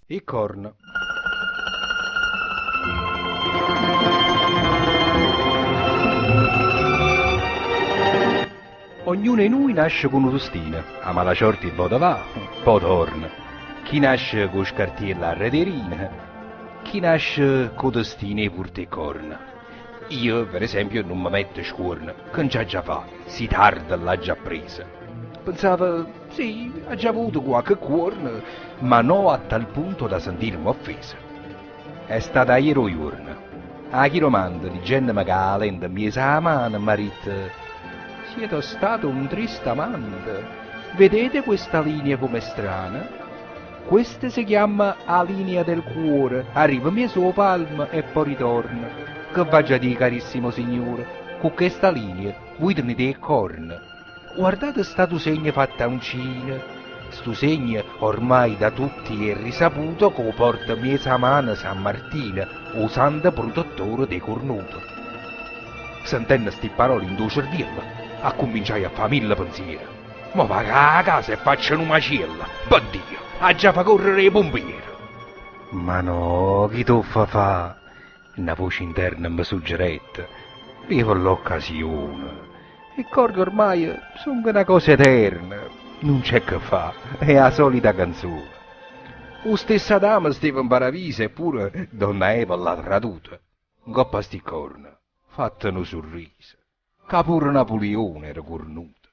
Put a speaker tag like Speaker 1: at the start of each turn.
Speaker 1: 'E corna. Ognuno 'e nuje nasce cu nu destino, 'a malasorte 'e vote va, po' torna. Chi nasce cu 'o scartiello arret' 'e rine, chi nasce cu 'o destino 'e purta' 'e corna. Io, per esempio, nun me metto scuorno, che nce aggia fa', si tarde l'aggio appreso. Pensavo, sì, aggio avuto quacche cuorno, ma no a tal punto da sentirmi offeso. È stato aiere 'o juorno. 'A chiromante, liggenneme cu 'a lente 'mmiez' 'a mano, m'ha ditto, Siete stato un triste amante, vedete questa linea com'è strana? Questa si chiamma 'a linea del cuore, arriva 'mmiez' 'o palmo e po' ritorna. Che v'aggia di', carissimo signore, cu chesta linea vui tenite 'e corna. Guardate st'atu segno fatto a uncino, stu segno ormai da tutti è risaputo che 'o porta 'mmiez' 'a mano San Martino, 'o santo protettore d' 'e cornute. Sentenno sti parole 'int' 'o cerviello, accumminciaje a fa' mille penziere. Mo vaco 'a casa e faccio nu maciello, pe' Dio, aggia fa' correre 'e pumpiere! Ma no, chi t' 'o fa fa'? Na voce interna me suggerette, Lieva l'occasione. 'E ccorne ormaje songo na cosa eterna, nun c'è che fa', è 'a solita canzone. 'O stesso Adamo steva 'mparaviso eppure donna Eva l'ha traduto. 'Ncopp' a sti ccorne, fatte nu surriso, ca pure Napulione era curnuto.